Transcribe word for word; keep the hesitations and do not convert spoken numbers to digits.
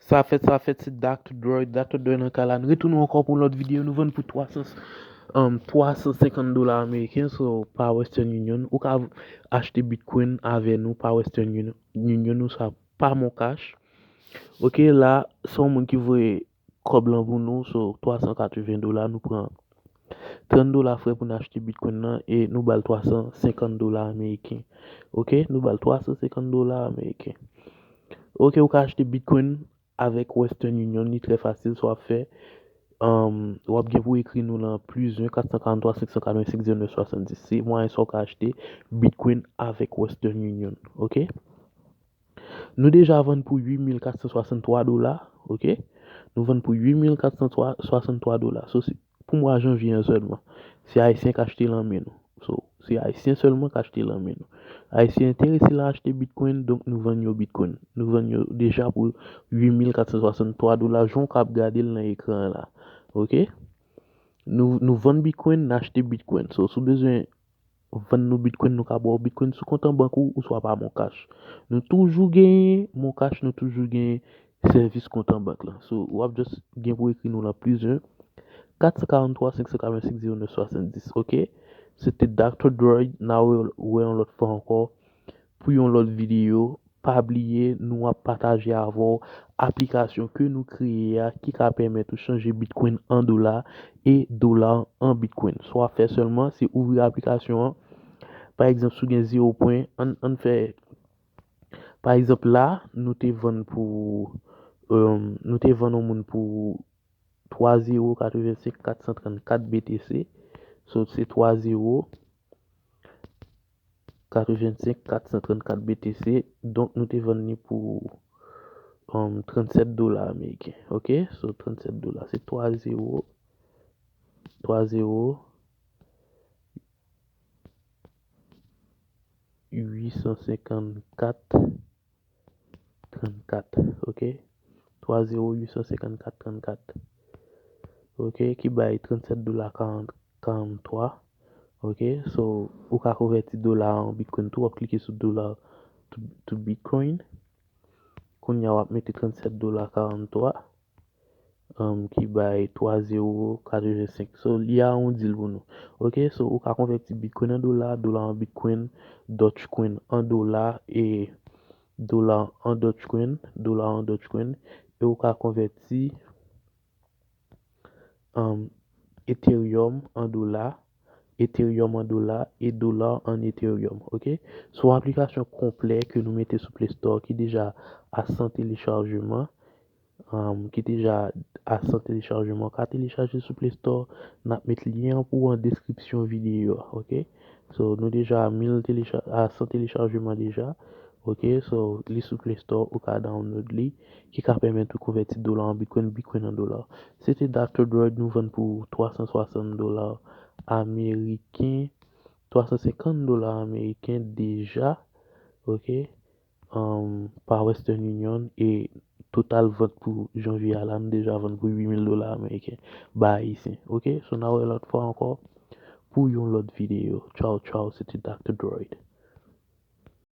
Sa fèt, sa fèt, se Doctor Droid. Doctor Droid nan kay la. Nou retounen ankò pou yon lòt videyo. Nou vann pou twa san, um, twa san senkant dola ameriken, so, pa Western Union. Ou ka achte Bitcoin avè nou pa Western Union, Union ou sa pa Mon Cash. Ok, la, se yon moun ki voye kòb lan pou nou, so, twa san katreven dola, nou pran trant dola frè pou n achte Bitcoin nan e nou ba l twa san senkant dola ameriken. Ok, nou ba l twa san senkant dola ameriken. Ok, ou ka achte Bitcoin avèk Western Union, li trè fasil, sa w ap fè, um, w ap gen pou ekri nou lan plis en kat san karant twa senk san katrevensenk zewo nèf swasanndis. Se mwayen sa w ka achte Bitcoin avèk Western Union, ok? Nou deja vann pou uit mil kat san swasanntwa dola, ok? Nou vann pou uit mil kat san swasanntwa dola. So, se pou mwa janvye an sèlman. Se Ayisyen k achte l an men nou. So, se Ayisyen sèlman k achte l an men nou. Ayisyen enterese lan achte Bitcoin, donk nou vann yo Bitcoin. Nou vann yo deja pou uit mil kat san swasanntwa dola, jan w ka ap gade l nan ekran an la. Ok? Nou, nou vann Bitcoin, n achte Bitcoin. So, si w bezwen vann nou Bitcoin, nou ka ba w Bitcoin sou kont an bank ou, ouswa pa Mon Cash. Nou toujou genyen Mon Cash, nou toujou genyen sèvis kont an bank lan. So, w ap just gen pou ekri nou lan plis en kat san karant twa senk san katrevensenk zewo nèf swasanndis, ok? Se te Doctor Droid, n a wè, wè yon lòt fwa ankò pou yon lòt videyo. Pa bliye, nou ap pataje avè w aplikasyon ke nou kreye a ki ka pèmèt ou chanje Bitcoin an dola e dola an Bitcoin. Sa w ap fè sèlman, se ouvri aplikasyon an. Pa egzanp, si w gen zewo pwen, ann, ann fè, pa egzanp, la, nou te vann pou, um, nou te vann yon moun pou twa zewo katrevensenk kat san trannkat B T C. So, se twa zewo katrevensenk kat san trannkat B T C. Donk, nou te vann li pou, um, trannsèt dola ameriken. Ok? So, trannsèt dola. Se twa zewo, twa zewo, uit san senkannkat trannkat, ok? Twa zewo uit san senkannkat trannkat, ok? Ki bay trannsèt dola karant, karanntwa, ok? So, ou ka konvèti dola an Bitcoin tou, w ap klike sou dola to, to Bitcoin. Kounye a, w ap mete trannsèt dola karanntwa, um, ki bay twa zewo katrevensenk. So, li a yon deal pou nou. Ok, so, ou ka konvèti Bitcoin an dola, dola an Bitcoin, Dogecoin an dola, e dola an Dogecoin, dola an Dogecoin, e ou ka konvèti, um, Ethereum an dola, Ethereum an dola, e dola an Ethereum, ok? Se yon aplikasyon konplè ke nou mete sou Play Store ki deja a san telechajman, um, ki deja a san telechajman. Ou ka telechaje sou Play Store, n ap met lyen an pou ou an deskripsyon videyo a, ok? So, nou deja a mil telecha-, a san telechajman deja, ok? So, li sou Play Store, ou ka download li, ki ka pèmèt ou konvèti dola an Bitcoin, Bitcoin an dola. Se te Doctor Droid, nou vann pou twa san swasant dola ameriken, twa san senkant dola ameriken deja, ok? Um, pa Western Union, e total vant pou janvye a la, nou deja vann pou uit mil dola ameriken ba Ayisyen, ok? So, n a wè lòt fwa ankò pou yon lòt videyo. Tchaw, tchaw, se te Doctor Droid.